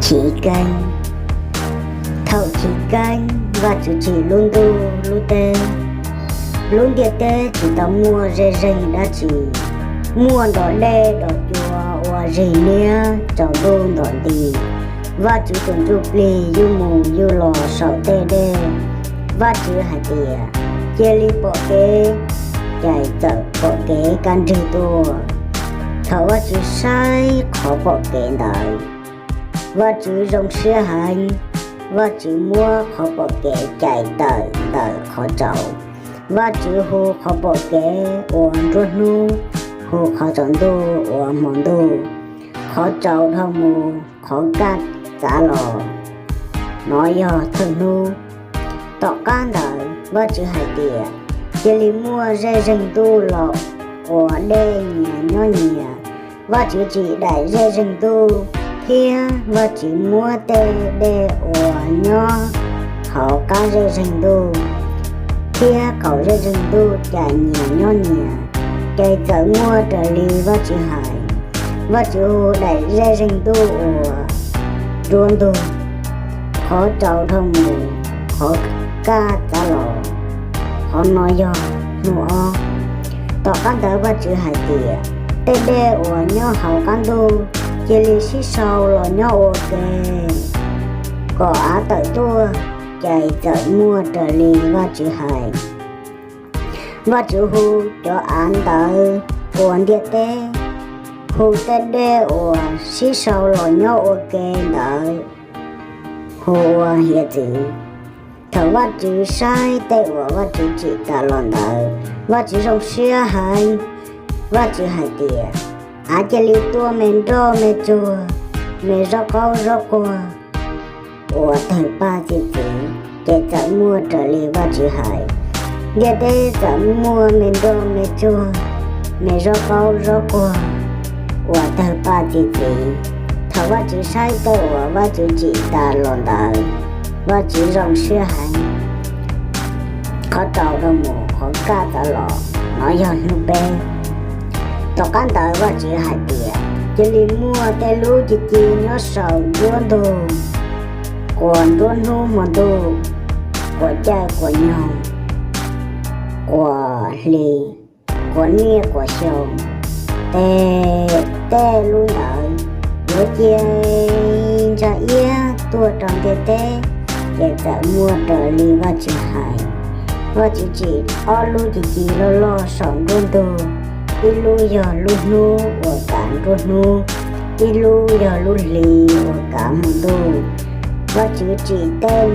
Chiv keeb. Thaum chiv keeb Vajtswv tsim lub ntuj lub teb, lub ntiaj teb tsis tau muaj zej zeeg dab tsi, muaj nrov dej nrov cua ua zig niab tsaus ntuj ntom nti. Vajtswv tus ntsuj plig yuj mus yuj los saum tej dej. Vajtswv hais tias, cia li pom kev, ces txawm pom kev kaj nrig tuaj. Thaum Vajtswv saib qhov pom kev ntawd, Vajtswv zoo siab heev. Vajtswv muab qhov pom kev cais tawm ntawm qhov tsaus. Vajtswv hu qhov pom kev uas nruab hnub, hu qhov tsaus ntuj uas hmo ntuj, qhov tsaus dhau mus, qhov kaj txav los, nov yog thawj hnub. Tom qab ntawd Vajtswv hais tias, cia li muaj zej zeeg ntuj los ua dej nyias nyob nyias. Vajtswv tsim daim zej zeeg ntuj, thiab Vajtswv muab tej dej uas nyob hauv qab zej zeeg ntuj thiab qaum zej zeeg ntuj cais nyias nyob nyias, ces txawm muaj raws li Vajtswv hais. Vajtswv hu daim zej zeeg ntuj uas nruab ntug, qhov tsaus dhau mus, qhov kaj txav los, qhov no yog hnub ob. Tom qab ntawd Vajtswv hais tias, tej dej uas nyob hauv qab ntuj cia li sib sau los nyob ua ke, kom av tawm tuaj, ces txawm muaj raws li Vajtswv hais. Vajtswv hu cov av ntawd ua ntiaj teb, hu tej dej uas sib sau los nyob ua ke ntawd hu ua hiav txwv. Thaum Vajtswv saib tej uas Vajtswv tsim tas los ntawd, Vajtswv zoo siab heev. Vajtswv hais tias, av cia li tuaj me nroj me tsuag, me zaub qaub zaub quag uas tawg paj txi txiv, ces txawm muaj raws li Vajtswv hais. Ntiaj teb txawm muaj me nroj me tsuag, me zaub qaub zaub quag uas tawg paj txi txiv. Thaum Vajtswv saib tej uas Vajtswv tsim tas los ntawd, Vajtswv zoo siab heev. Qhov tsaus dhau mus, qhov kaj txav los, nov yog hnub peb. Tom qab ntawd Vajtswv hais tias, cia li muaj tej lub ci ci nyob saum nruab ntug, quas nruab hnub hmo ntuj, quas caij quas nyoog, quas hli, quas niaj quas xyoo. Ces tej lub ntawd yuav cia ntsa iab tuaj rau ntiaj teb, ces txawm muaj raws li Vajtswv hais. Vajtswv tsim ob lub ci ci loj loj saum nruab ntug, ib lub yog lub hnub uas kav nruab hnub, ib lub yog lub hli uas kav hmo ntuj. Vajtswv tsim tej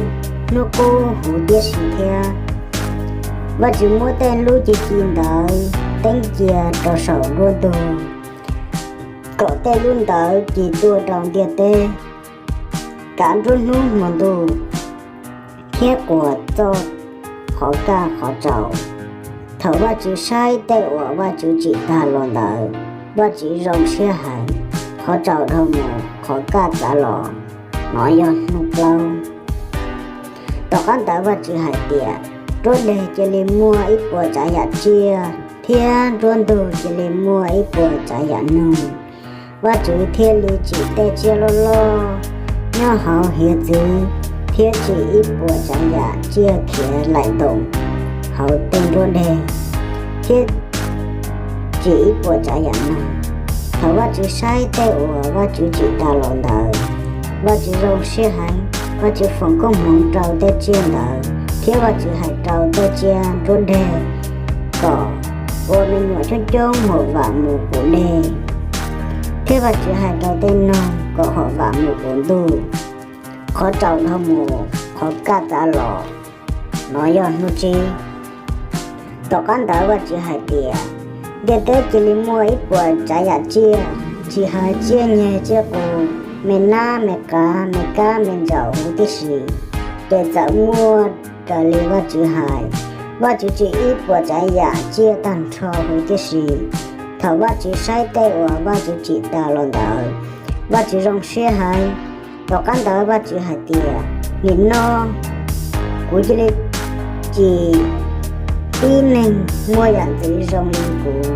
hnub qub huv tib si thiab. Vajtswv muab tej lub ci ci ntawd teeb cia rau saum nruab ntug, kom tej lub ntawd ci tuaj rau ntiaj teb, kav nruab hnub hmo ntuj, thiab quas txoj qhov kaj qhov tsaus. Thaum Vajtswv saib tej uas Vajtswv tsim tag los ntawd, Vajtswv zoo siab heev. Qhov tsaus dhau mus, qhov kaj txav los, nov yog hnub plaub. Tom qab ntawd Vajtswv hais tias, nruab deg cia li muaj ib puas tsav yam tsiaj, thiab nruab ntug cia li muaj ib puas tsav yam noog. Vajtswv thiaj li tsim tej tsiaj loj loj nyob hauv hiav txwv, thiab tsim ib puas tsav yam tsiaj khiav laim ntoos hauv tej nruab deg, thiab tsim ib puas tsav yam noog. Thaum Vajtswv saib tej uas Vajtswv tsim tas los ntawd, Vajtswv zoo siab heev. Vajtswv foom koob hmoov rau tej tsiaj ntawd, thiab Vajtswv hais rau tej tsiaj nruab deg kom ua me nyuam coob coob huam vam mus puv dej, thiab Vajtswv hais rau tej noog kom huam vam mus puv ntuj. Qhov tsaus dhau mus, qhov kaj txav los, nov yog hnub tsib. Tom qab ntawd Vajtswv hais tias, ntiaj teb cia li muaj ib puas tsav yam tsiaj, tsis hais tsiaj nyeg tsiaj qus, me nab me qav, me kab me ntsaum huv tib si. Ces txawm muaj raws li Vajtswv hais. Vajtswv tsim ib puas tsav yam tsiaj tag nrho huv tib si. Thaum Vajtswv saib tej uas Vajtswv tsim tas los ntawd, Vajtswv zoo siab heev. Tom qab ntawd Vajtswv hais tias, nim no kuv cia li tsim tib neeg muaj yam ntxwv zoo li kuv.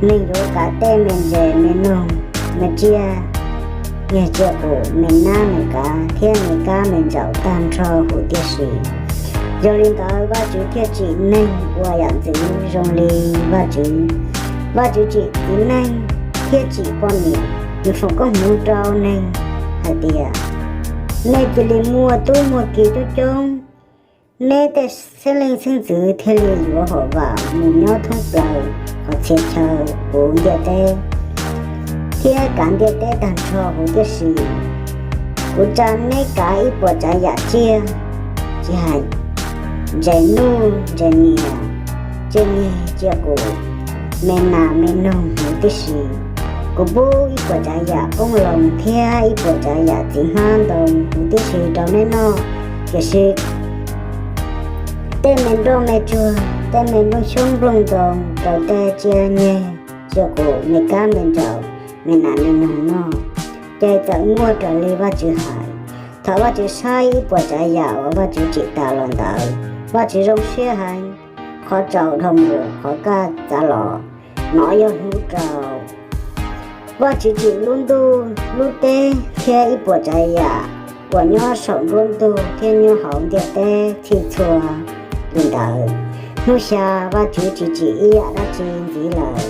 Neeg yuav kav tej me ntses me noog me tsiaj, nyeg cia qus me nab me kav thiab me kab me ntsaum tag nrho huv tib si. Yog li ntawd Vajtswv thiaj tsim neeg ua yam ntxwv zoo li Vajtswv. Vajtswv tsim txiv neej thiab tsim poj niam, nws foom koob hmoov rau neeg hais tias, nej cia li muaj tub muaj ki coob coob, neb tej xeeb leej xeeb ntxwv thiaj li yuav hom vam mus nyob thoob plaws qhov txhia chaw huv ntiaj teb thiab kav ntiaj teb tag nrho huv tib si. Kuv tsa neb kav ib puas tsav yam tsiaj, tsis hais ntses nuj ntses niam, tsiaj nyeg tsiaj qus, me nas me noog huv tib si. Kuv pub ib puas tsav yam qoob loo thiab ib puas tsav yam txiv hmab ntoo huv tib si rau neb noj, tiam sis tej me nroj me tsuag, tej me nplooj xyoob nplooj ntoo, rau tej tsiaj nyeg tsiaj qus, me kab me ntsaum, me nas me noog noj, ces txawm muaj raws li Vajtswv hais. Thaum Vajtswv saib ib puas tsav yam uas Vajtswv tsim tas los ntawd, Vajtswv zoo siab heev. Qhov tsaus dhau mus, qhov kaj txav los, nov yog hnub rau. Vajtswv tsim lub ntuj lub teb thiab ib puas tsav yam uas nyob saum nruab ntug thiab nyob hauv ntiaj teb txhij txhua li ntawd. Hnub xya Vajtswv tsis tsim ib yam dab tsi ntxiv lawm,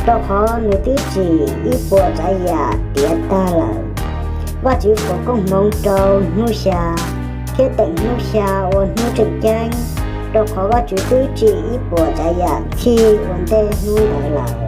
rau qhov nws twb tsim ib puas tsav yam tiav tag lawm. Vajtswv foom koob hmoov rau hnub xya thiab teem hnub xya ua hnub tseem ceeb, rau qhov Vajtswv twb tsim ib puas tsav yam txhij ua ntej hnub ntawd lawm.